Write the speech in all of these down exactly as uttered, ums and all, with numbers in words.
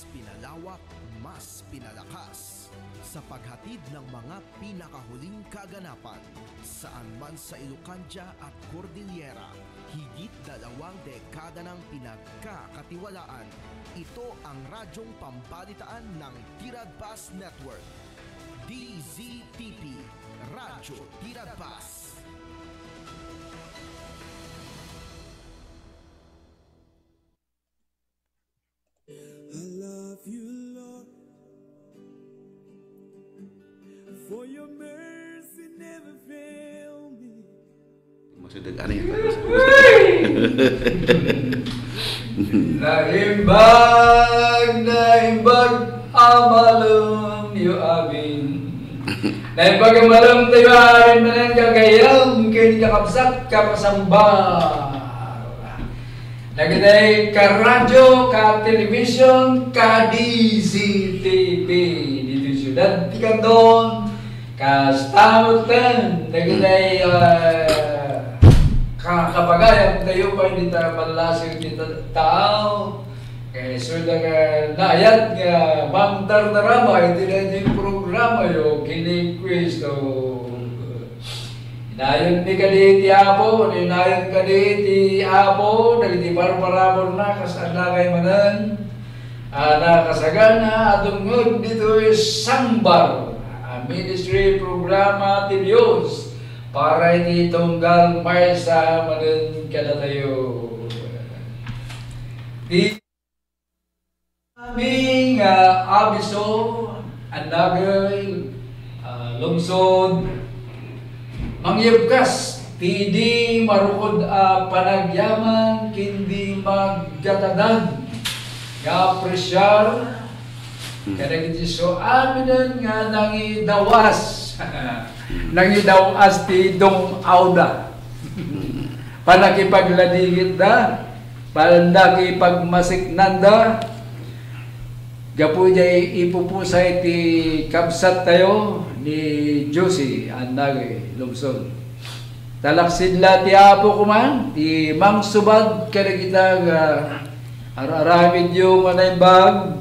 Pinalawak, mas pinalakas sa paghatid ng mga pinakahuling kaganapan. Saan man sa Ilocandia at Cordillera, higit dalawang dekada nang pinagkakatiwalaan. Ito ang radyong pambalitaan ng Tiradpas Network. D Z T P, Radyo Tiradpas. I love you, Lord, for your mercy never fail me. Maksud, ano yun? Naimbag, naimbag, amalem yo amin. Naimbag, amalem tayo amin, manen gagayam, ken kakabsat, kapasamba. Dagitay ka radio, ka television, ka D Z T V, ditoy siyudad ti Candon, kasta metten, dagitay, ah, ka-, kapagayam tayo pay dita ballasiw ti ta-, tao. Kay sudda nga naayat nga mangtartarama iti daytoy programa yo ken ni Cristo. Inayonmi kadi ti Apo, inayonmi kadi ti Apo, dagiti parparaburna, kas adda kay manen, a nakasagana a dumngeg ditoy Sangbar, a ministry programa ti Dios para iti tunggal maysa manen kadatayo. Ti Amin nga abiso, annagel, ah, lungsod, mangyebkas ti di marukod a panagyaman ken di maggatadan nga apresiar kadagiti suaminen nga nangidawas. Nangidawas ti dungawda. Panakipagladingitda, panakipagmasiknanda, gapu idiay ipupusay ti kabsattayo ni Josie Annage Lobson. Talaksid la ti Apo koma ti mangsubad kadagita nga ar-aramidyo nga naimbag,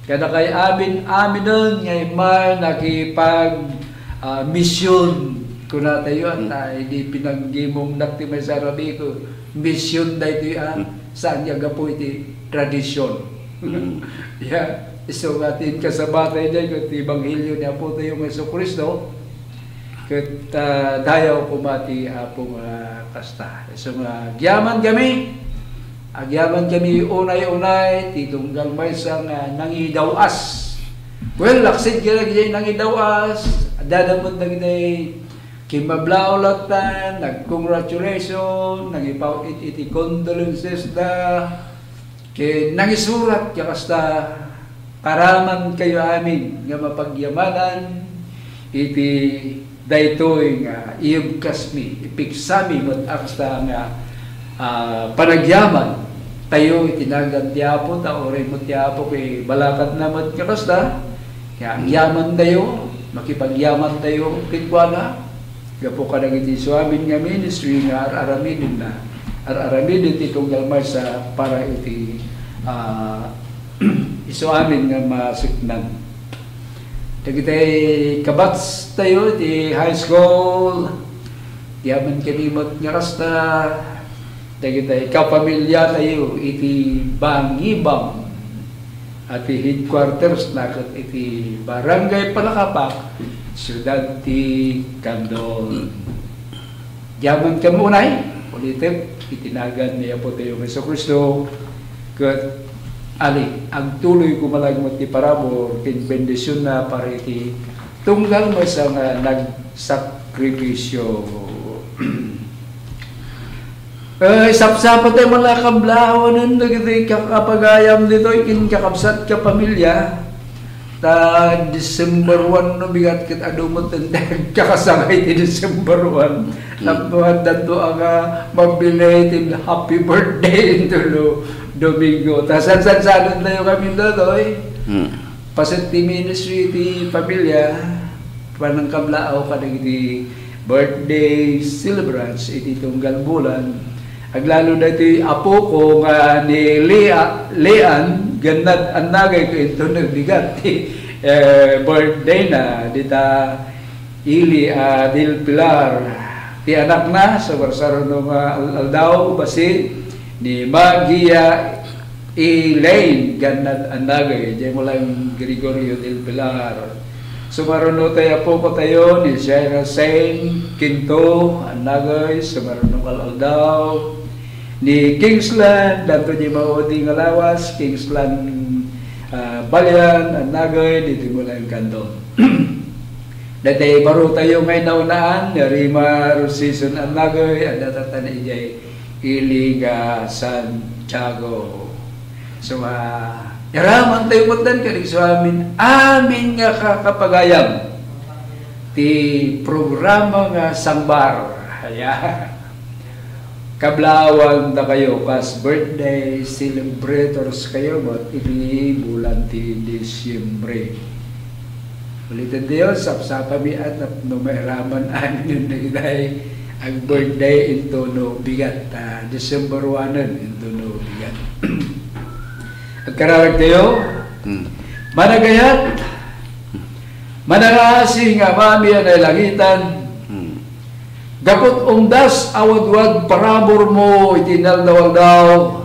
kadakay amin-aminen nga immay nakipag, ah, mision, kunatayo, ata, idi pinaggimongnak ti maysa a rabiko, mision daytoy, ah, saan nga gapu iti tradision. Ya, isu nga ti inkasabatay diay ket ti ebanghelio ni Apotayo nga Jesu-Cristo, ket, ah, dayaw koma ti Apo nga kasta. Isu nga agyaman kami, agyaman kami unay-unay ti tunggal maysa nga nangidaw-as. Well, laksid kadagiti nangidaw-as, adda met dagiti kimmablaulaw, nag-congratulation, nangipaw-it iti condolences da, ken nangisurat nga kasta, karaman kayo amin nga mapagyamanan iti daytoy nga iyebkasmi, ipiksami met a kasta nga, ah, panagyaman tayo iti nagan ti Apo, ta uray met ti Apo ket balakatna met nga kasta, nga agyaman tayo, makipagyaman tayo kenkuana, gapu kadagiti suamin nga ministry nga ar-aramidenna, ar-aramiden ti tunggal maysa para iti, ah, isuamin nga masiknan. Dagiti kabats tayo iti high school, agyaman kami met nga kasta, dagiti kapamilya tayo iti bangibang a ti headquarters na ket iti Barangay Palakapak, Siudad ti Candon. Agyaman kami unay, ulitek, iti nagan ni Apo tayo Jesu-Cristo, ket ali, agtuloy koma laeng met ti parabur ken bendisionna para iti tunggal maysa nga nagsakripisio. Eh, sapsapatay man la kablaawanen dagiti kakapagayam ditoy ken kakabsat, kapamilya. Ta December one no bigat ket adu met ti agkakasangay ti December one. Tapno addanto a nga mabilay ti happy birthday into Domingo. Ta sansansanen tayo kami datoy. Paset ti ministry ti pamilya, panangkablaaw kadagiti birthday celebrants iti tunggal bulan. Aglalo daytoy apoko nga ni Lea-, Lean, Gannad Annagay ket intono bigat ti, eh, birthday na dita Ili a Del Pilar. Ti anakna, sumarsaruno nga al-, aldaw, basi ni Magia Elaine Gannad Annagay, idiay Mulan Gregorio Del Pilar. Sumaruno tayo, apo ko tayo, ni Shaira Saint Quinto Annagay, sumaruno nga al-, aldaw. Ni Kingsland, danto di maudi nga lawas, Kingsland, ah, Balian, Annagay, ditoy Mulan Candon. Daytoy baro tayo nga inaunaan, ni Rima Rosison Annagay, adda tatta idiay Iliga, Santiago. So, ah, iraman tayo met kadi so amin, amin nga kakapagayam ti programa nga Sangbar. Ayan. Kablawan da kayo kas birthday celebrators kayo, ket idi bulan ti Disyembre. Ulitin tayo, sapsapami at nap-, no mairaman amin dagiti ag-birthday intono bigat, ah, December one intono bigat. Agkararag tayo, Hmm. Managayat, manangrasing nga Amami a nailangitan, Hmm. gapu ta umdas a wadwad parabur mo iti inaldaw-aldaw,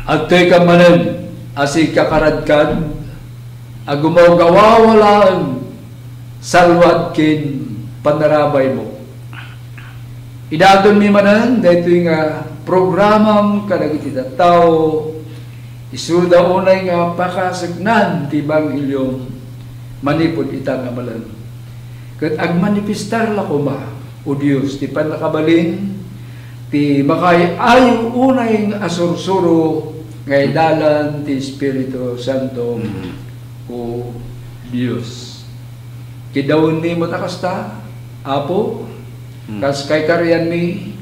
adtoy ka manen a sikakaradkan a gumawgawawa laeng salwad ken panarabay mo. Idatonmi manen daytoy nga programam kadagiti tattao, isuda unay nga pakaseknan ti ebanghelio manipud ita nga malem. Ket agmanifestar la koma, O Dios, ti pannakabalin, ti makaay-ayo unay nga asursuro nga idalan ti Espiritu Santo, Mm. O Dios. Kidawenmi met a kasta, Apo, Mm. kas kaikarianmi,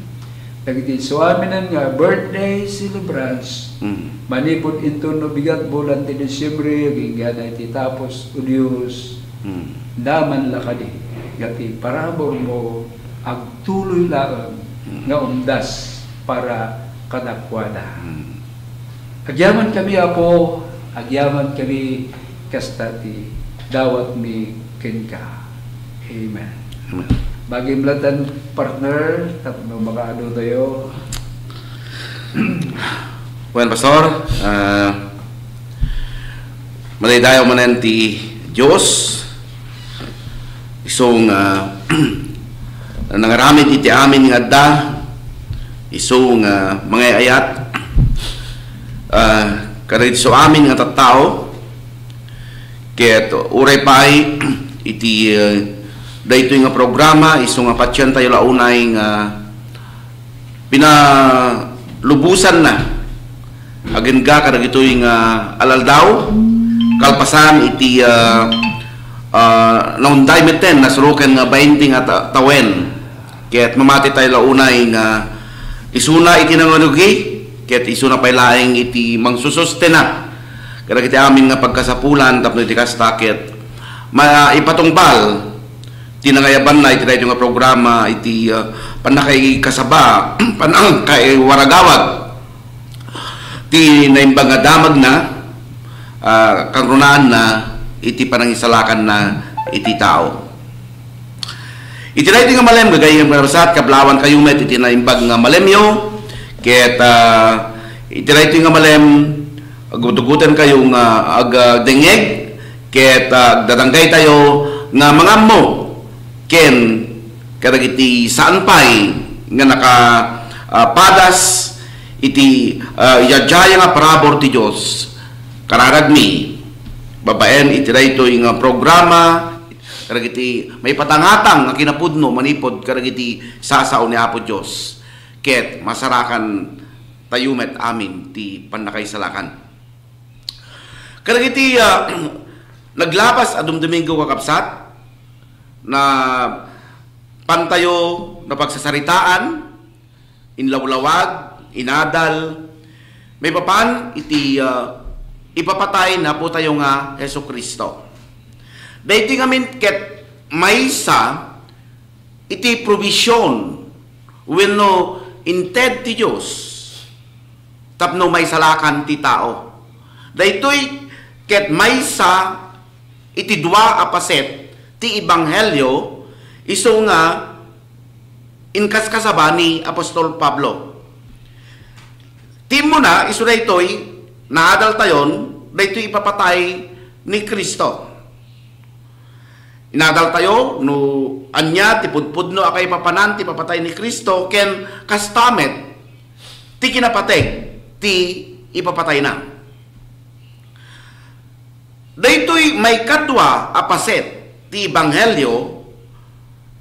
dagiti suaminen nga birthday celebrants, Mm. manipud intono bigat bulan ti Disyembre, agingga iti tapos, O Dios, Mm. daman la kadi, nga ti parabur mo, agtuloy laeng Mm. nga umdas para kadakuada. Mm. Agyaman kami, Apo, agyaman kami kasta ti dawatmi kenka. Amen. Amen. Bagim latan, partner, tapno makaado tayo. Well, Pastor, ah, madaydayaw manen ti Dios. Isu nga nangaramid iti amin nga adda, isu nga mangay-ayat, ah, kadagiti isu amin nga tattao, ket uray pay iti, ah, daytoy nga programa, isu nga patientayo la unay nga pinalubosanna agingga kadagitoy nga al-aldaw, kalpasan iti, ah, ah, naunday metten, nasuroken nga bainte nga ta-, tawen. Ket mamati tayo la unay nga isuna iti nangarugi, ket isuna pay laeng iti mangsusustena kadagiti amin nga pagkasapulan tapno iti kasta ket ma-, ipatungpal ti nangayabanna iti daytoy nga programa iti, ah, pannakaikasaba, pannakaiwaragawag ti naimbag nga damagna, ah, kangrunaanna iti panangisalakanna iti tao. Iti daytoy nga malem, gagayyem nga nabsat, kablawan kayo met iti naimbag nga malemyo, ket, ah, iti daytoy nga malem, agutgutan kayo nga agdengngeg, ket, ah, agdadanggay tayo nga mangammo ken kadagiti saan pay nga naka, ah, padas iti, ah, yayaya nga parabur ti Dios. Kararagmi, babaen iti daytoy nga programa, kadagiti maipatangatang nga kinapudno manipud kadagiti sasao ni Apo Dios, ket masarakan tayo met amin ti pannakaisalakan. Kadagiti, ah, naglapas a Dumdomingo, kakabsat, napantayo napagsasaritaan, inlawlawag, inadal, maipapan iti, ah, ipapatay ni Apo tayo nga Jesu-Cristo. Daytoy ngamin ket maysa iti provision wenno inted ti Dios tapno maisalakan ti tao. Daytoy ket maysa iti dua a paset ti ebanghelio, isu nga inkaskasaba ni apostol Pablo. Ti immuna, isu daytoy, naadaltayon, daytoy ipapatay ni Cristo. Inadaltayo no ania ti pudpudno a kaipapanan ti ipapatay ni Cristo ken kasta met ti kinapateg ti ipapatayna. Daytoy maikadua a paset ti ebanghelio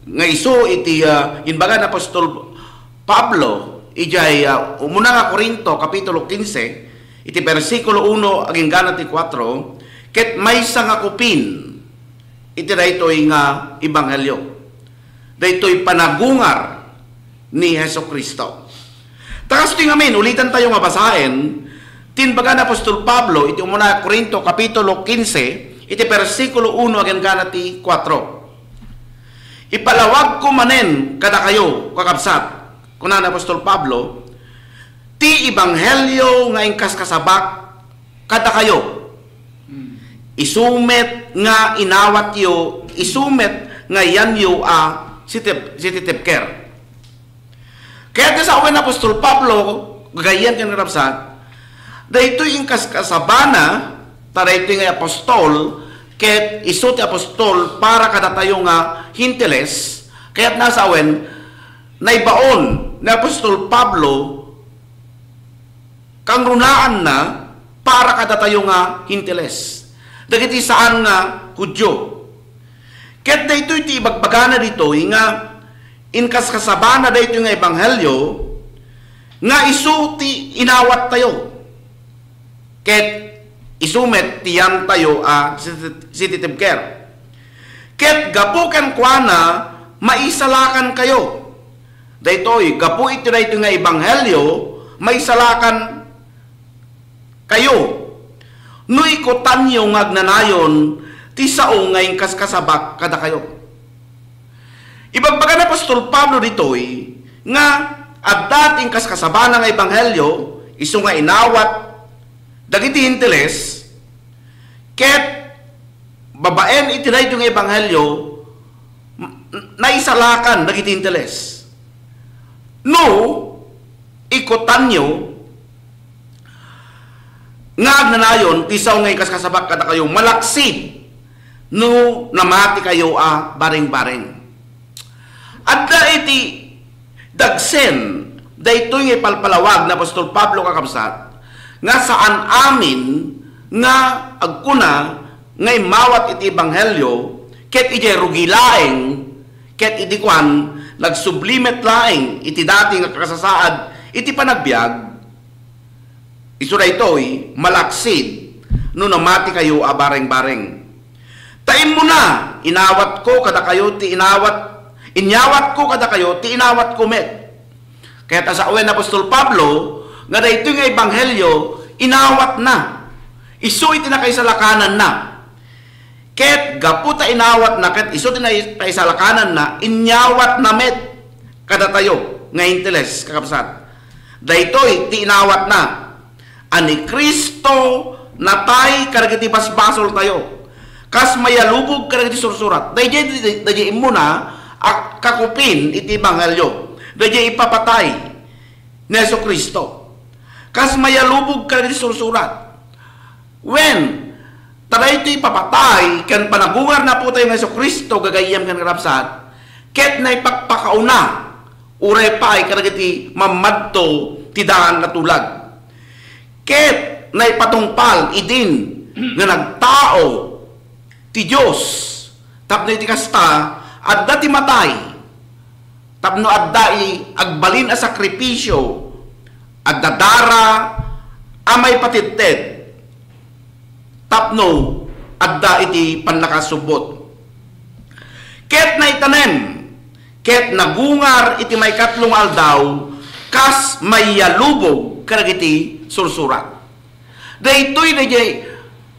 nga isu iti, ah, imbaga ni apostol Pablo idiay, ah, umuna nga Corinto, kapitulo kinse, iti bersikulo uno agingga na ti kuatro, ket maysa nga kupin iti daytoy nga ebanghelio. Daytoy panagungar ni Jesu-Cristo. Ta kastoy ngamin, ulitantayo nga basaen ti imbaga ni apostol Pablo iti umuna a Corinto, kapitulo kinse, iti bersikulo uno agingga na ti kuatro. "Ipalawagko manen kadakayo, kakabsat," kuna ni apostol Pablo, "ti ebanghelio nga inkaskasabak kadakayo. Isu met nga inawatyo, isu met nga yanyo a sitep-, sititepker." Kayat nga sawen ni apostol Pablo, gagayyem ken kakabsat, daytoy inkaskasabana, ta daytoy nga apostol, ket isu ti apostol para kadatayo nga Gentiles, kayat nga sawen, naibaon ni apostol Pablo kangrunaanna para kadatayo nga Gentiles, dagiti saan nga Judio. Ket daytoy ti ibagbagana ditoy nga inkaskasabana daytoy nga ebanghelio nga isu ti inawattayo. Ket isu met ti yantayo a siti-, sititibker. Ket gapu kenkuana, maisalakankayo. Daytoy, gapu iti daytoy nga ebanghelio, maisalakan kayo no ikutanyo nga agnanayon ti sao nga inkaskasabak kadakayo. Ibagbaga ni apostol Pablo ditoy nga adda ti inkaskasabana nga ebanghelio, isu nga inawat dagiti Gentiles, ket babaen iti daytoy nga ebanghelio, m-, naisalakan dagiti Gentiles. No ikutanyo nga agnanayon ti sao nga inkaskasabak kadakayo, malaksid no namatikayo a bareng-bareng. Adda iti dagsen daytoy nga ipalpalawag ni apostol Pablo, kakabsat, nga saan amin nga agkuna nga immawat iti ebanghelio, ket idiay rugi laeng, ket idi kuan, nagsubli met laeng iti dati nga kasasaad iti panagbiag. Isu daytoy, malaksid no namatikayo a bareng-bareng. Ta immuna, inawatko kadakayo ti inawat, inyawatko kadakayo ti inawatko met. Kayat a sawen ni apostol Pablo nga daytoy nga ebanghelio, inawatna. Isu iti nakaisalakananna. Ket gapu ta inawatna ket isu ti nai-, naisalakananna, inyawatna met kadatayo nga Gentiles, kakabsat. Daytoy ti inawatna, a ni Cristo natay kadagiti basbasoltayo, kas mayalubog kadagiti sursurat. Daydiay, daydiay immuna a kakupin iti ebanghelio. Daydiay ipapatay ni Jesu-Cristo, kas mayalubog kadagiti sursurat. Wen, ta daytoy ipapatay ken panagungar ni Apotayo nga Jesu-Cristo, gagayyem ken kakabsat, ket naipakpakauna, uray pay kadagiti mammadto ti daan a tulag. Ket naipatungpal idin nga nagtao ti Dios, tapno iti kasta, adda ti matay, tapno adda i agbalin a sakripisio, adda dara a maipatedted, tapno adda iti pannakasubbot. Ket naitanem, ket nagungar iti maikatlo nga aldaw, kas mayalubog kadagiti sursurat. Daytoy, daydiay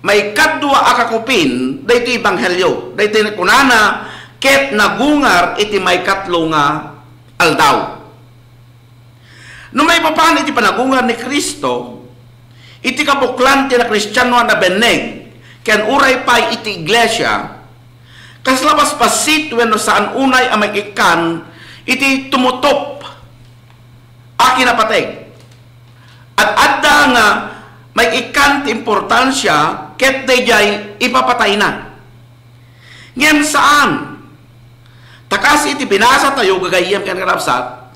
maikadua a kakupin daytoy ebanghelio. Daytoy kunana, ket nagungar iti maikatlo nga aldaw. No maipapan iti panagungar ni Cristo, Iti kabuklan ti nakristiano a nabenneg ken uray pay iti iglesia, kasla basbasit wenno saan unay a maikkan iti tumutop a kinapateg. Ad-adda nga maikkan ti importansia ket daydiay ipapatayna. Ngem saan. Ta kas iti binasatayo, gagayyem ken kakabsat,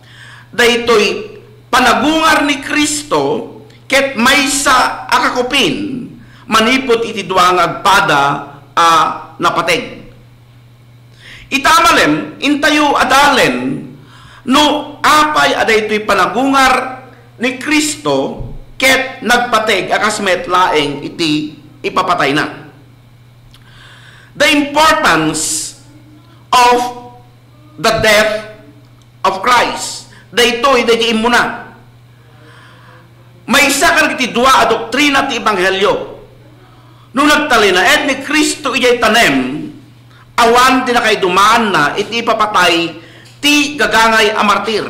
daytoy panagungar ni Cristo ket maysa a kakupin manipud iti dua nga agpada a napateg. Ita malem, intayo adalen no apay a daytoy panagungar ni Cristo ket nagpateg a kas met laeng iti ipapatayna. The importance of the death of Christ. Daytoy, daydi immuna. Maysa kadagiti dua a doktrina ti ebanghelio. No nagtalinaed ni Cristo idiay tanem, awan ti nakaidumaanna iti ipapatay ti gagangay a martir.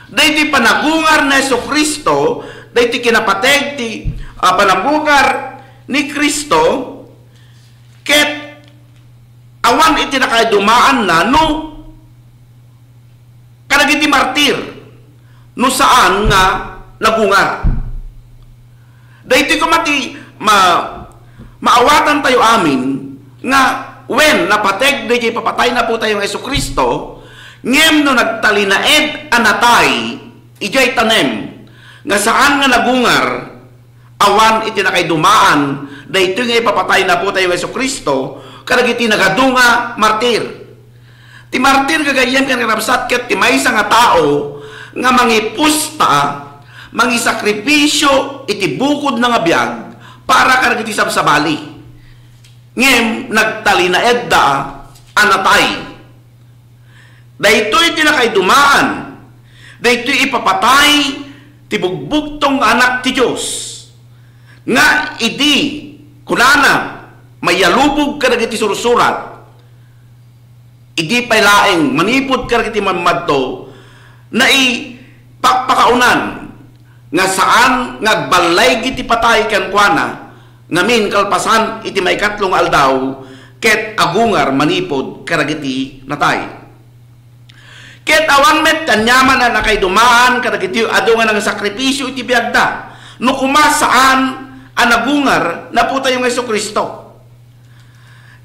Daytoy panagungar ni Jesu-Cristo, daytoy kinapateg ti, ah, panagungar ni Cristo, ket awan iti nakaidumaanna no kadagiti martir no saan nga nagungar. Daytoy koma ti ma-, maawatantayo amin nga wen, napateg daydiay ipapatayna Apotayo nga Jesu-Cristo, ngem no nagtalinaed a natay idiay tanem nga saan nga nagungar, awan iti nakaidumaan daytoy nga ipapatayna Apotayo nga Jesu-Cristo kadagiti nagadu nga martir. Ti martir, gagayyem ken kakabsat, ket ti maysa nga tao nga mangipusta, mangisakripisio iti bukodna nga biag para kadagiti sabsabali. Ngem nagtalinaedda a natay. Daytoy ti nakaidumaan. Daytoy ipapatay ti bugbugtong nga Anak ti Dios. Nga idi kunana, mayalubog kadagiti sursurat, idi pay laeng manipud kadagiti mammadto, naipakpakaunan nga saan nga agballaygi ti patay kenkuana, ngamin kalpasan iti maikatlo nga aldaw, ket agungar manipud kadagiti natay. Ket awan met aniaman a nakaidumaan kadagiti adu nga nangsakripisio iti biagda, no koma saan a nagungar ni Apotayo nga Jesu-Cristo.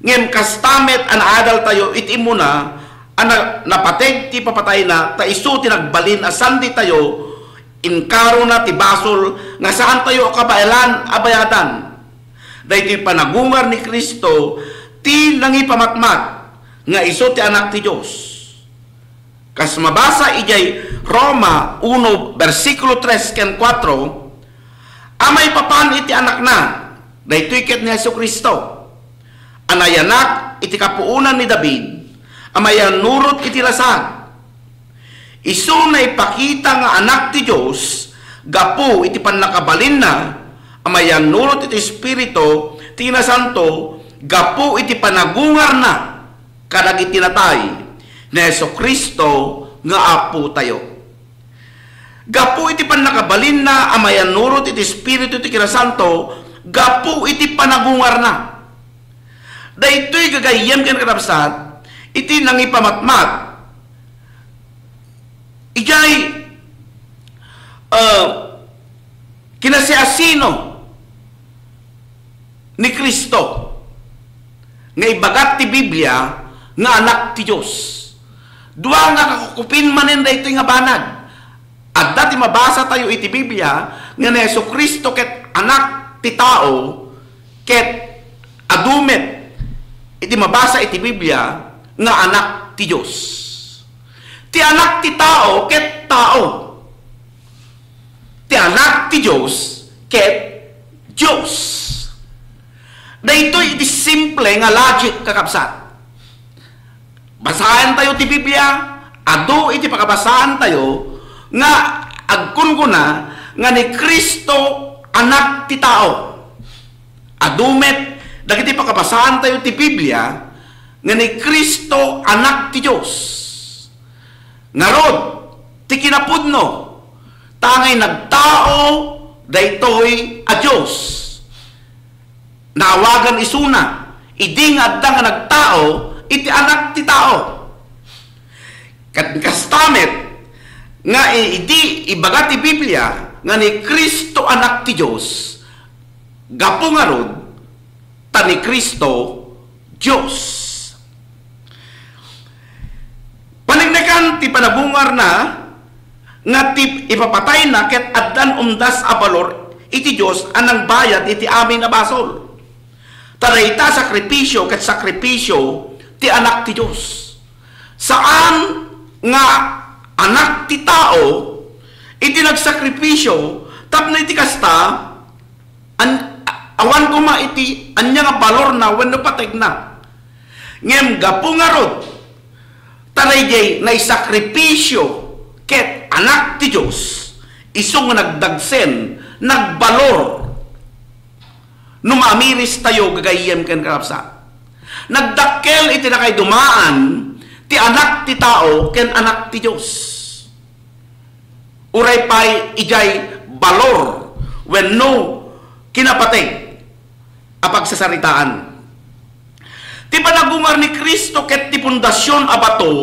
Ngem kasta met a naadaltayo iti immuna a na-, napateg ti ipapatayna, ta isu ti nagbalin a sanditayo, inkarona ti basol nga saantayo a kabaelan a bayadan. Daytoy panagungar ni Cristo ti nangipamatmat nga isu ti Anak ti Dios. Kas mabasa idiay Roma uno, bersikulo tres ken kuatro, a maipapan iti Anakna, daytoy ket ni Jesu-Cristo, a nayanak iti kapuonan ni David, a mayannurot iti lasag. Isu naipakita nga Anak ti Dios gapu iti pannakabalinna, a mayannurot iti Espiritu ti Nasanto gapu iti panagungarna kadagiti natay ni Jesu-Cristo nga Apotayo. Gapu iti pannakabalinna a mayannurot iti Espiritu ti Kinasanto, gapu iti panagungarna. Daytoy gagayyem ken kakabsat, iti nangipamatmat idiay, uh, kinasiasino ni Cristo nga ibagat ti Biblia nga Anak ti Dios. Dua nga kakupin manen daytoy nga banag. Adda ti mabasa tayo iti Biblia nga ni Jesu-Cristo ket Anak ti tao, ket adu met iti mabasa iti Biblia nga Anak ti Dios. Ti Anak ti tao ket tao. Ti Anak ti Dios ket Dios. Daytoy iti simple nga logic, kakabsat. Basaen tayo ti Biblia, adu iti pakabasaan tayo nga agkunkuna nga ni Cristo Anak ti tao. Adu met dagiti pakabasaan tayo ti Biblia nga ni Cristo Anak ti Dios. Ngarud, ti kinapudno, tangay nagtao daytoy a Dios. Naawagan isuna idi nga adda nga nagtao iti Anak ti Tao. Ket kasta met nga i-, idi ibaga ti Biblia nga ni Cristo Anak ti Dios, gapu ngarud ta ni Cristo Dios. Paneknekan ti panagungarna nga ti ipapatayna ket addan umdas a balor iti Dios a nangbayad iti amin a basol. Ta dayta sakripisio ket sakripisio ti Anak ti Dios. Saan nga anak ti tao iti nagsakripisio tapno iti kasta, an-, awan koma iti ania nga balorna wenno pategna. Ngem gapu ngarud, ta daydiay naisakripisio ket Anak ti Dios, isu nga nagdagsen, nagbalor. No maamiristayo, gagayyem ken kakabsat, nagdakkel iti nakaidumaan ti Anak ti Tao ken Anak ti Dios. Uray pay idiay balor wenno kinapateg a pagsasaritaan. Ti panagungar ni Cristo ket ti pundasion a bato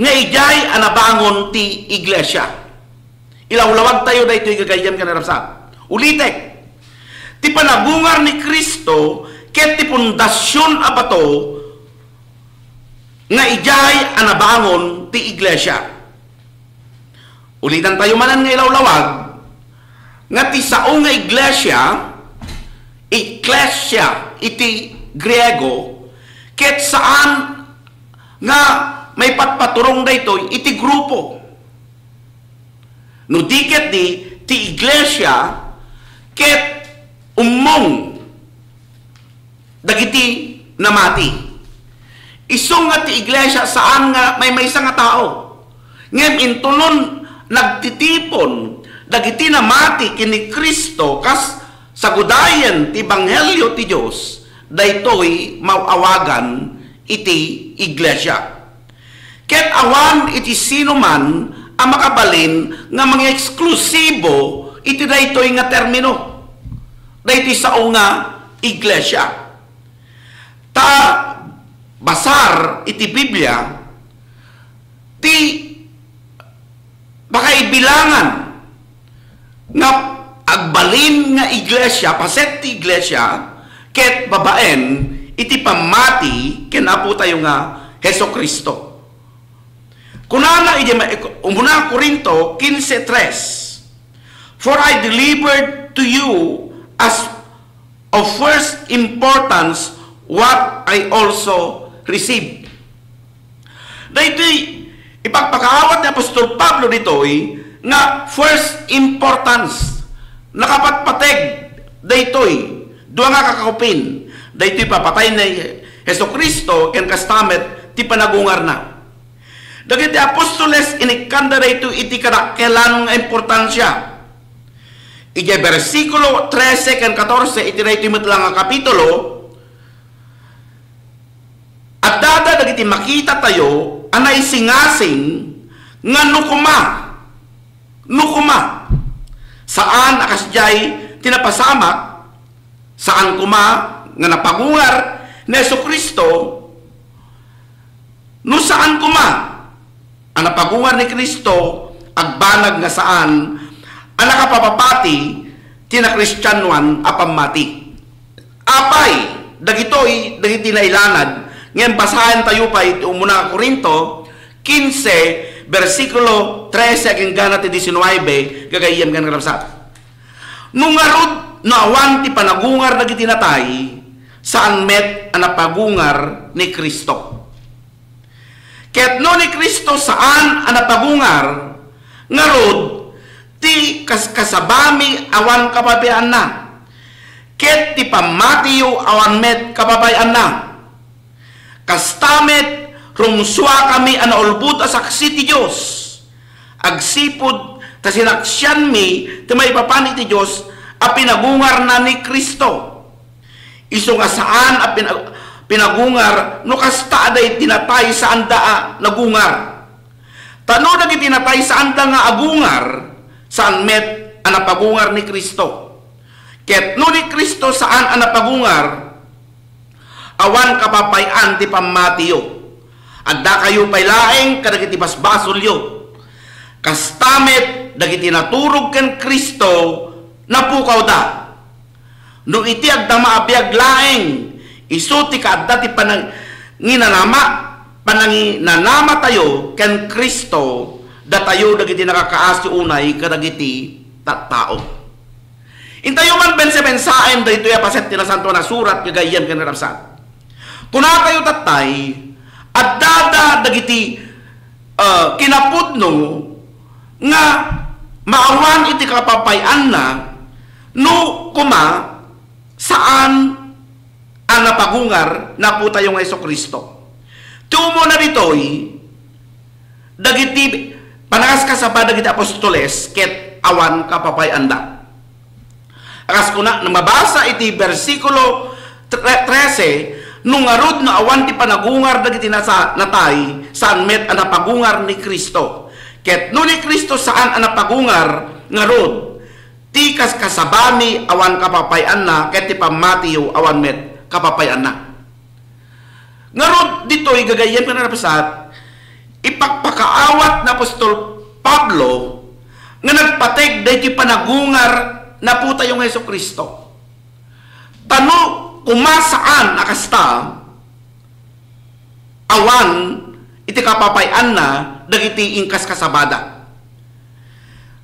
nga idiay a nabangon ti iglesia. Ilawlawagtayo daytoy, gagayyem ken kakabsat. Ulitek, ti panagungar ni Cristo ket ti pundasion a bato nga idiay a nabangon ti iglesia. Ulitantayo manen nga ilawlawag nga ti sao nga iglesia, ekklesia iti Griego, ket saan nga maipatpaturong daytoy iti grupo. No di ketdi, ti iglesia ket ummong dagiti namati. Isu nga ti iglesia saan nga maymaysa nga tao. Ngem intono nagtitipon dagiti namati ken ni Cristo kas sagudayen ti ebanghelio ti Dios, daytoy maawagan iti iglesia. Ket awan iti sino man a makabalin nga mangeksklusibo iti daytoy nga termino, daytoy sao nga iglesia. Ta basar iti Biblia ti pakaibilangan nga agbalin nga iglesia, paset ti iglesia, ket babaen iti pammati ken Apotayo nga Jesu-Cristo. Kunana iti ma-, umuna Corinto quince tres, "For I delivered to you as of first importance what I also received." Daytoy ipagpakaawat ni Apostol Pablo ditoy nga first importance, nakapatpateg daytoy dua nga kakaupin. Daytoy papatay ni Jesu-Cristo ken kasta met ti panagungarna. Dagiti apostoles, inikkanda daytoy iti kadakkelan nga importansia. Idiay bersikulo trese ken katorse iti daytoy met la nga kapitulo, adda dagiti makitatayo a naisingasing nga no koma, no koma, saan a kasdiay ti napasamak, saan koma nga napagungar ni Jesu-Cristo, no saan koma a napagungar ni Cristo, agbanag nga saan a nakapapapati ti nakristianoan a pammati. Apay dagitoy dagiti nailanad, ngem basaentayo pay ti umuna a Corinto quince, bersikulo trese agingga ti diecinuebe, gagayyem ken kakabsat. No ngarud, no awan ti panagungar dagiti natay, saan met a napagungar ni Cristo. Ket no ni Cristo saan a napagungar, ngarud, ti kaskasabami awan kababayanna, ket ti pammatiyo awan met kababayanna. Kasta met, rumsuakami a naulbod a saksi ti Dios, agsipud ta sinaksianmi ti maipapan iti Dios a pinagungarna ni Cristo. Isu nga saan a pina-, pinagungar no kasta a dagiti natay saanda a nagungar. Ta no dagiti natay saanda nga agungar, saan met a napagungar ni Cristo. Ket no ni Cristo saan a napagungar, awan kapapay-an ti pammatiyo. Addakayo pay laeng kadagiti basbasolyo. Kasta met dagiti naturog ken Cristo, napukawda. No iti agdama a biag laeng, isu ti kaadda ti pananginanama, pananginanamatayo ken Cristo, datayo dagiti nakakaasi unay kadagiti tattao. Intayo man bensa-bensaen daytoy a paset ti Nasantoan a Surat, gagayyem ken kakabsat. Kunatayo tattay, addada dagiti, ah, kinapudno nga maawan iti kapapay-anna no koma saan a napagungar Apotayo nga Jesu-Cristo. Ti umuna ditoy, dagiti panakaskasaba dagiti apostoles ket awan kapapay-anda. Kas kuna, no mabasa iti bersikulo tre-, trese, no ngarud no awan ti panagungar dagiti nasa-, natay, saan met a napagungar ni Cristo. Ket no ni Cristo saan a napagungar, ngarud, ti kaskasabami awan kapapay-anna, ket ti pammatiyo awan met kapapay-anna. Ngarud, ditoy gagayyem ken kakabsat, ipakpakaawat ni apostol Pablo nga nagpateg daytoy panagungar ni Apotayo nga Jesu-Cristo. Ta no koma saan a kasta, awan iti kapapay-anna dagiti inkaskasabada.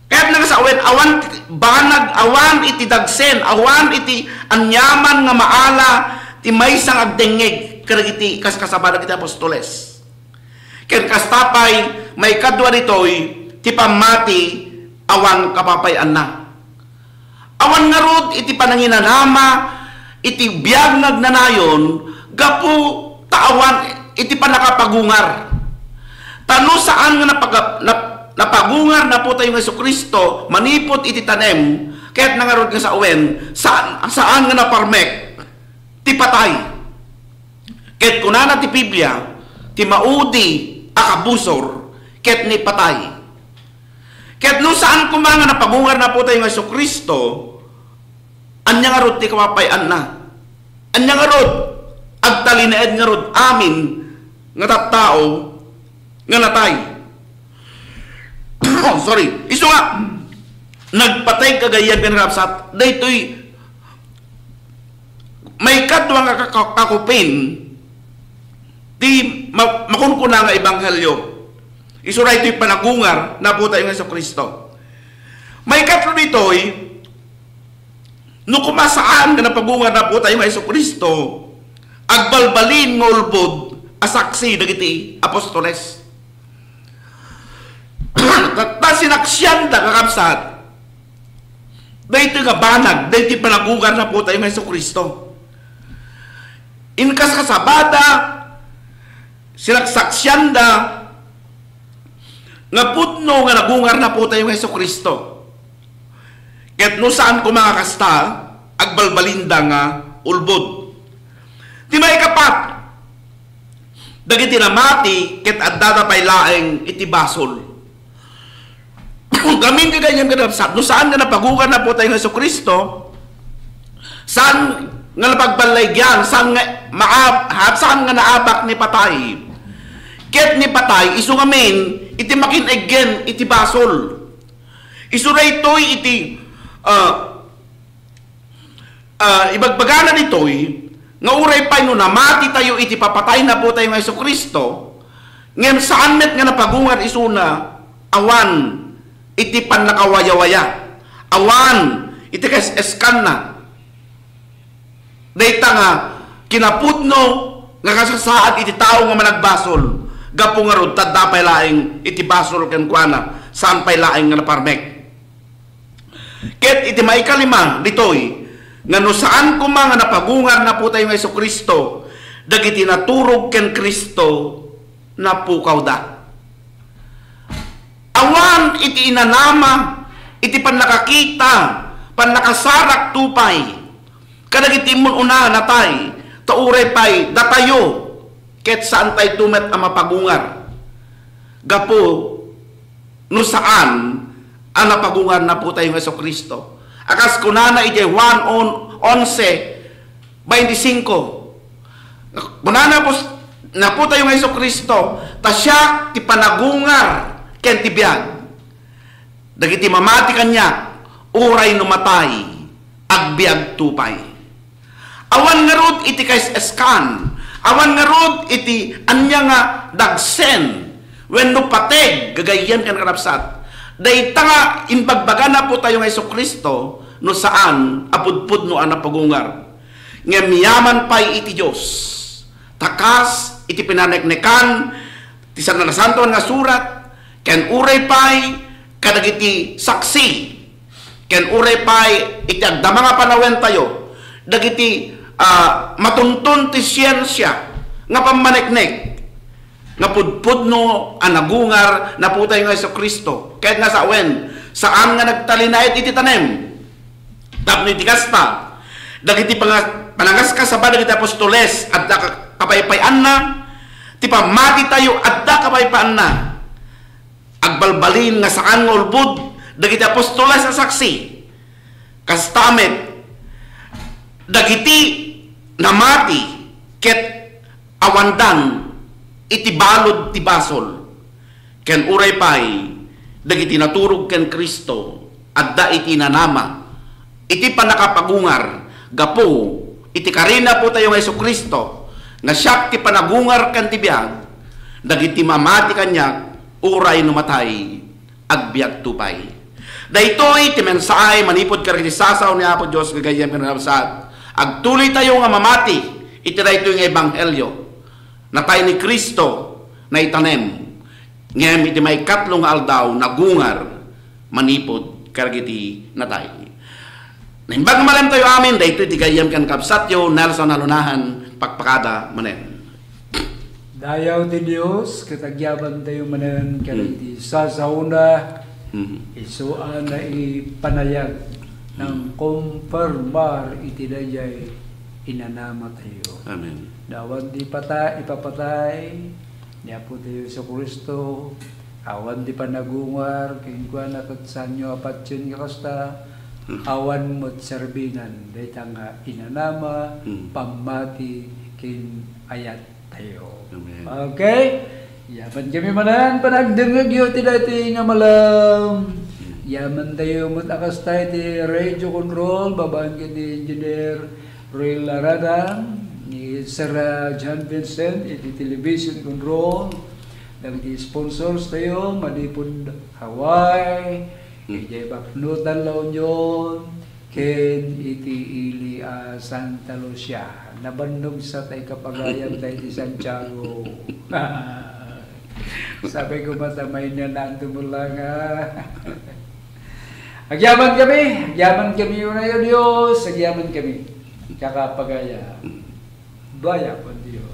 Kayatna nga sawen, awan ti banag, awan iti dagsen, awan iti aniaman nga maala ti maysa nga agdengngeg kadagiti kaskasaba dagiti apostoles. Ken kasta pay, maikadua ditoy, ti pammati awan kapapay-anna. Awan ngarud iti pananginanama iti biag nga agnanayon gapu ta awan iti pannakapagungar. Ta no saan nga napaga-, nap-, napagungar ni Apotayo nga Jesu-Cristo manipud iti tanem, kayatna ngarud nga sawen, saan, saan nga naparmek ti patay. Ket kunana ti Biblia, ti maudi a kabusor ket ni patay. Ket no saan koma nga napagungar ni Apotayo nga Jesu-Cristo, ania ngarud ti kapapay-anna? Ania ngarud? Agtalinaed ngarud amin nga tattao nga natay. Oh, sorry. Isu nga, nagpateg gagayyem ken kakabsat, daytoy maikadua nga kaka-, kakupin ti ma-, makunkuna nga ebanghelio. Isu daytoy panagungar ni Apotayo nga Jesu-Cristo. Maikatlo ditoy, no koma saan nga napagungar ni Apotayo nga Jesu-Cristo, agbalbalin nga ulbod a saksi dagiti apostoles. Ta, ta sinaksianda, kakabsat, daytoy nga banag, daytoy panagungar ni Apotayo nga Jesu-Cristo. Inkaskasabada, sinaksaksianda nga pudno nga nagungar ni Apotayo nga Jesu-Cristo. Ket no saan koma nga kasta, agbalbalinda nga ulbod. Ti maikapat, dagiti namati ket addada pay laeng iti basol. Ngamin, gagayyem ken kakabsat, no saan nga napagungar ni Apotayo nga Jesu-Cristo, saan nga napagballaygian, saan nga maab-, ha-, saan nga naabak ni patay. Ket ni patay, isu ngamin, iti makin-eggen iti basol. Isu daytoy iti, ah, ah, ibagbagana ditoy, nga uray pay no namati tayo iti papatay ni Apotayo nga Jesu-Cristo, ngem saan met nga napagungar isuna, awan iti pannakawayawaya, awan iti kaes-eskanna. Dayta nga kinapudno nga kasasaad iti tao nga managbasol, gapu ngarud, ta adda pay laeng iti basol kenkuana, saan pay laeng nga naparmek. Ket iti maikalima ditoy, nga no saan koma nga napagungar ni Apotayo nga Jesu-Cristo, dagiti naturog ken Cristo, napukawda. Awan iti inanama, iti pannakakita, pannakasarak tupay kadagiti immun-una natay, ta uray pay datayo, ket saan tayo met a mapagungar. Gapu no saan a napagungar ni Apotayo nga Jesu-Cristo. A kas kunana idiay Juan on-, onse, bainti singko. Kunana, pus-, naputayo nga Jesu-Cristo, ta siak ti panagungar ken ti biag. Dagiti mamati kaniak, uray no matay, agbiagto pay. Awan ngarud iti kaes-eskan, awan ngarud iti ania nga dagsen wenno pateg, gagayyem ken kakabsat. Dayta nga imbagbagana Apotayo nga Jesu-Cristo, no saan a pudpudno a napagungar. Ngem yaman pay iti Dios. Ta kas iti pinaneknekan ti San-, Nasantoan nga Surat, ken uray pay kadagiti saksi, ken uray pay iti agdama nga panawentayo, dagiti, ah, matunton ti siensia nga pammaneknek, nga pudpudno a nagungar Apotayo nga Jesu-Cristo, ket nga sawen, saan nga nagtalinaed iti tanem. Tapno iti kasta, dagiti panga-, panangaskasaba dagiti apostoles, adda ka-, kapaypayanna, ti pammatitayo, adda kapaypayanna. Agbalbalin nga saan nga ulbod dagiti apostoles a saksi. Kasta met, dagiti namati ket awandan iti balud ti basol, ken uray pay dagiti naturog ken Cristo, adda iti nanama iti pannakapagungar gapu iti karina Apotayo nga Jesu-Cristo, nga siak ti panagungar ken ti biag, dagiti mamati kaniak, uray no matay, agbiagto pay. Daytoy ti mensahe manipud kadagiti sasao ni Apo Dios, gagayyem ken kakabsat. Agtuloytayo nga mamati iti daytoy nga ebanghelio. Natay ni Cristo, naitanem. Ngem iti maikatlo nga aldaw, nagungar manipud kadagiti natay. Naimbag nga malemtayo amin, daytoy ti gayyem ken kabsatyo, Nelson Alunahan, pakpakada manen. Dayaw ti Dios, ket agyamantayo manen kadagiti sasaona, Mm. isu a naipanayag, Mm. nangkonfirmar iti daydiay inanamatayo. Amen. Awan ti pata-, ipapatay ni Apotayo Jesu-Cristo, awan ti panagungar, kenkuana ket saanyo a patien nga kasta, Mm. awan met serbinan dayta nga inanama, Mm. pammati, ken ayat tayo. Amen. Okay? Yaman kami manen, panagdengngegyo ti daytoy nga malem. Yaman tayo met a kasta iti radio control, babaen ken ni Engineer Roy Larada, ni Sir, ah, John Vincent, iti television control, dagiti sponsors tayo, manipud Hawaii, Hmm. idiay Baknotan, La Union, ken iti ili a Santa Lucia. Nabannog sa tay kapagayam tay ti Santiago. Sabi ko, matamay niya na ang tumulanga. Agyaman kami, agyaman kami, unayo Dios, agyaman kami. Kakapagayam. Dayawon Dios.